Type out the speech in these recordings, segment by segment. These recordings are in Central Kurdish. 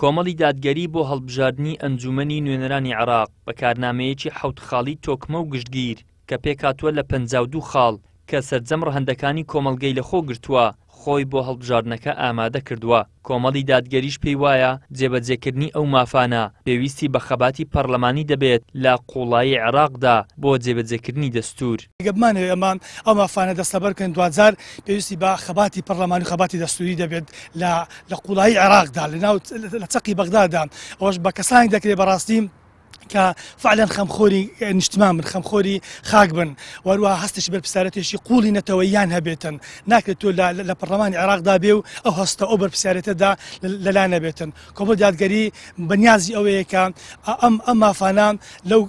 کۆمەڵی دادگەری بۆ هەڵبژاردنی ئەنجوومەنی نوێنەرانی عێراق بە کارنامەیەکی حەوت خاڵی تۆکمە و گشتگیر کە پێکهاتووە لە 52 خاڵ کە سەرجەم ڕەهەندەکانی کۆمەڵگەی لەخۆ گرتووە، خۆی بۆ هەڵبژاردنەکە ئامادە کردووە. کۆمەڵی دادگەریش پێی وایە جێبەجێکردنی ئەو مافانە پێویستی بە خەباتی پەڕلەمانی دەبێت لە قووڵایی عێراقدا بۆ جێبەجێکردنی دەستوور. گەر بمانەوێت ئەمە ئەو مافانە دەستەبەر بکەین دواجار پێویستی بە خەباتی پەڕلەمانی و خەباتی دەستووری دەبێت لە لە قووڵایی عێراقدا لە ناو لە چەقی بەغدادا ئەوەش بە کەسانێک دەکرێت بەڕاستی کە فعلەن خەمخۆری نیشتمان بن خەمخۆری خاک بن وەروە هەستێکی بەرپرسیارەتێکی قوڵی نەتەوەیان هەبێتن ناکرێت تۆ لە پەرلەمانی عێراقدا بێ و ئەو هەستە ئەو بەرپرسیارەتەدا لەلا نەبێتن کۆمەڵ دادگەری بەنیازی ئەوەیە کە ئەم ئەم مافانە لەو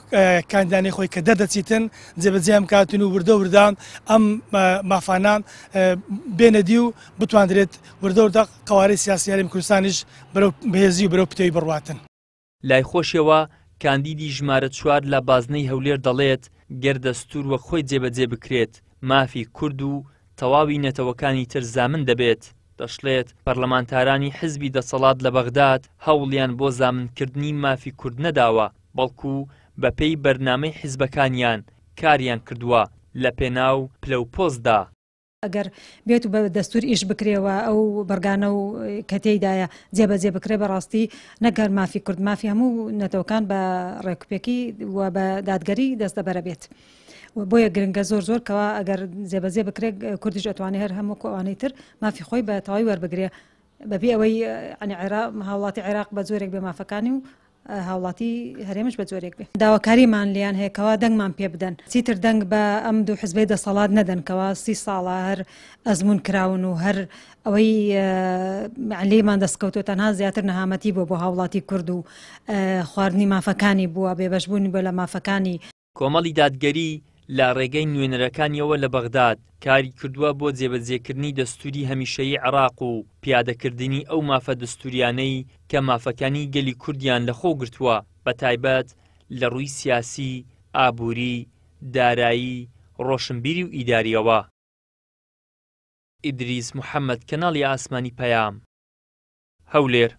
کاندانەی خۆی کە دەردەچیتن جێبەجێیان بکاتن و وردە وردە ئەم مافانە بێنەدی و بتواندرێت وردە وردە قەوارەی سیاسی هەرێمی کوردستانیش بەرەو بەهێزی و بەرەو پتەوی بڕواتن. لای خۆشیەوە کاندیدی ژمارە چوار لە بازنەی هەولێر دەڵێت، گەر دەستوور وەک خۆی جێبەجێ بکرێت، مافی کورد و تەواوی نەتەوەکانی تر زامن دەبێت. دەشڵێت، پەرلەمانتارانی حزبی دەسەڵات لە بەغداد هەوڵیان بۆ زامنکردنی مافی کورد نەداوە، بەڵکو بەپێی بەرنامەی حزبەکانیان کاریان کردووە لەپێناو پلە و پۆستدا. ئەگەر بێت و بە دەستور ئیش بکرێ و ئەو بڕگانە و کە تێیدایە جێبەجێ بکرێ بەڕاستی نەک هەر مافی کورد مافی هەموو نەتەوەکان بە ڕێکوپێکی و بە دادگەری دەستەبەرە بێت. بۆیە گرنگە زۆر زۆر کەوا ئەگەر جێبەجێ بکرێت کوردیش ئەتوانێ هەر هەموو ئەوانەی تر مافی خۆی بە تەواوی وەربگرێ بەبێ ئەوەی یانی عێراق هاوڵاتی عێراق بە جۆرێک بێ مافەکانی و هاوڵاتی هەرێمش بە جۆرێک بێ. داواکاریمان لێیان هەیە کەوا دەنگمان پێ بدەن چیتر دەنگ بە ئەم دوو حزبەی دەسەڵات نەدەن کەوا سی ساڵە هەر ئەزموون کراون و هەر ئەوەی لێمان دەستکەوتوە تەنها زیاتر نەهامەتی بووە بۆ هاوڵاتی کورد و خواردنی مافەکانی بووە بێبەشبوونی بووە لە مافەکانی. کۆمەڵی دادگەری لە ڕێگەی نوێنەرەکانیەوە لە بەغداد کاری کردووە بۆ جێبەجێکردنی دەستوری هەمیشەیی عێراق و پیادەکردنی ئەو مافە دەستوریانەی کە مافەکانی گەلی کوردیان لەخۆ گرتووە بەتایبەت لە ڕووی سیاسی، ئابوری، دارایی، ڕۆشنبیری و ئیداریەوە. ئیدریس محەمەد کەناڵی ئاسمانی پەیام، هەولێر.